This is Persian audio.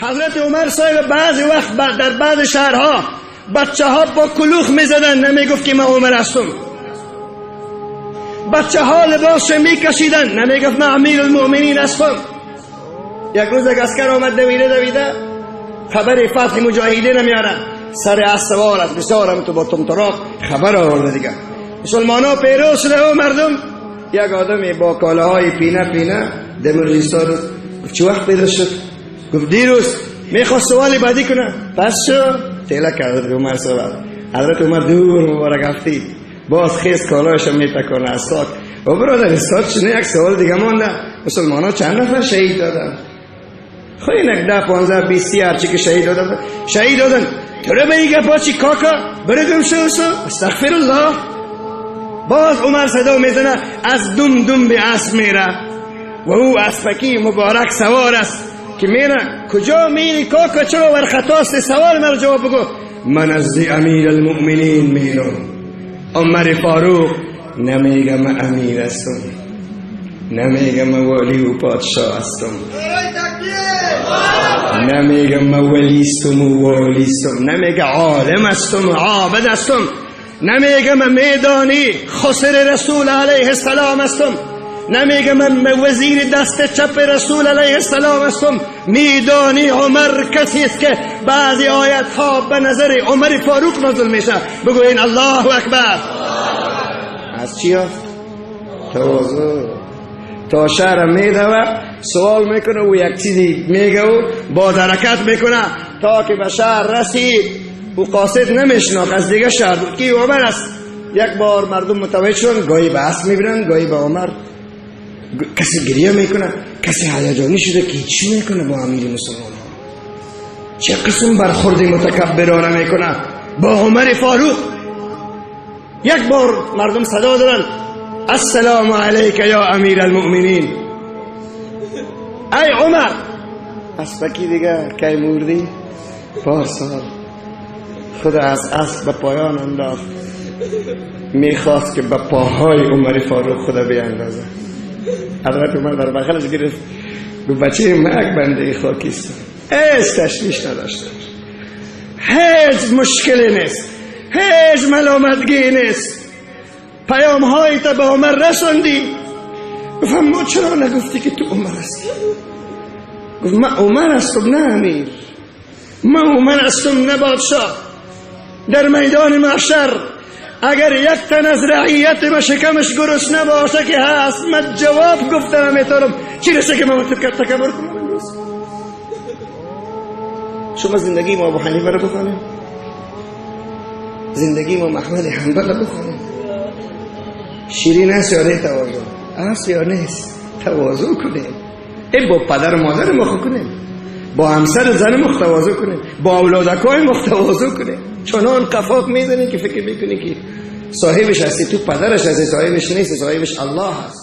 حضرت عمر صاحب بعضی وقت در بعض شهرها بچه ها با کلوخ میزدن، نمیگفت که من عمر هستم. بچه ها لباس میکشیدن، نمیگفت من امیر المؤمنین هستم. یک روز یک عسکر آمد دویده دویده خبر فتح مجاهدین میاره، سر از سوار است، بسیار هم تو با تمطراق خبر آورده دیگه. مسلمان ها پیروز شده و مردم. یک آدمی با کالاهای پینه پینه دمر ایستاد، گفت چه وقت پیدا شد؟ گفت دیروز. میخواست سوال بعدی کنه، پس شو تیله کرد عمر صاحب. حضرت عمر دور مبارک افتید، باز خیز کالایش میتکنه از خاک. و برادر استاد شنه یک سوال دیگه مانده، مسلمان ها چند نفر شهید دادن؟ خب اینک 10 15 20 30 هرچی که شهید دادن شهید دادن. تو رو به این گپا چی کاکا بره گم شو شو، استغفر الله. باز عمر صدا میزنه، از دم دم به اسب میره و او اسپکی مبارک سوار است که میره. کجا میری کاکا؟ چرا ور خطاست؟ سوال مرا جواب بگو. من از امیر المؤمنین میرم، عمر فاروق. نمیگم من امیر هستم، نمیگم من والی و پادشاه هستم، نمیگم من ولیستم و والیستم، نمیگم عالم هستم و عابد هستم، نمیگم من میدانی خسر رسول علیه السلام هستم، نمیگم من وزیر دست چپ رسول علیه السلام هستم. میدانی عمر کسی است که بعضی آیت ها به نظر عمر فاروق نازل میشه. بگو این الله اکبر. از چی هست؟ تواضع. تا شهر میدوه سوال میکنه و یک چیزی میگه و با حرکت میکنه تا که به شهر رسید. او قاصد نمیشناخت، از دیگه شهر بود که عمر است. یک بار مردم متوجه شدن، گاهی به اسب میبینن، گاهی به عمر. کسی گریه میکنه، کسی هیجانی شده که چی میکنه با امیر مسلمان ها، چه قسم برخورد متکبرانه میکنه با عمر فاروق. یک بار مردم صدا دادن السلام علیک یا امیر المؤمنین. ای عمر، اسبکی دیگه کی مردی؟ پارسال. خدا از اسب به پایان انداخت، میخواست که به پاهای عمر فاروق خدا بیاندازه. حضرت عمر در بغلش گرفت، گفت بچه مرگ بنده خاکیست، هیچ تشویش نداشته، هیچ مشکلی نیست، هیچ ملامتگی نیست. پیام هایی تا به عمر رساندی. گفتم ما چرا نگفتی که تو عمر هستی؟ گفت من عمر هستم نه امیر، من عمر هستم نه بادشاه. در میدان محشر اگر یک تن از رعیت ما شکمش گرسنه باشه که هست، من جواب گفتم نمیتونم، چی رسه که من تکبر کنم امروز؟ شما زندگی ما ابو حنیفه رو بخوانیم، زندگی ما احمد حنبل رو بخوانیم. شیرین است یا نه تواضع؟ است یا نیست؟ تواضع کنیم. این با پدر و مادر ما کنیم، با همسر زن ما تواضع کنیم، با اولادکای ما تواضع کنیم. چنان قفاق میزنی که فکر میکنی که صاحبش هستی، تو پدرش هستی، صاحبش نیستی، صاحبش الله هست.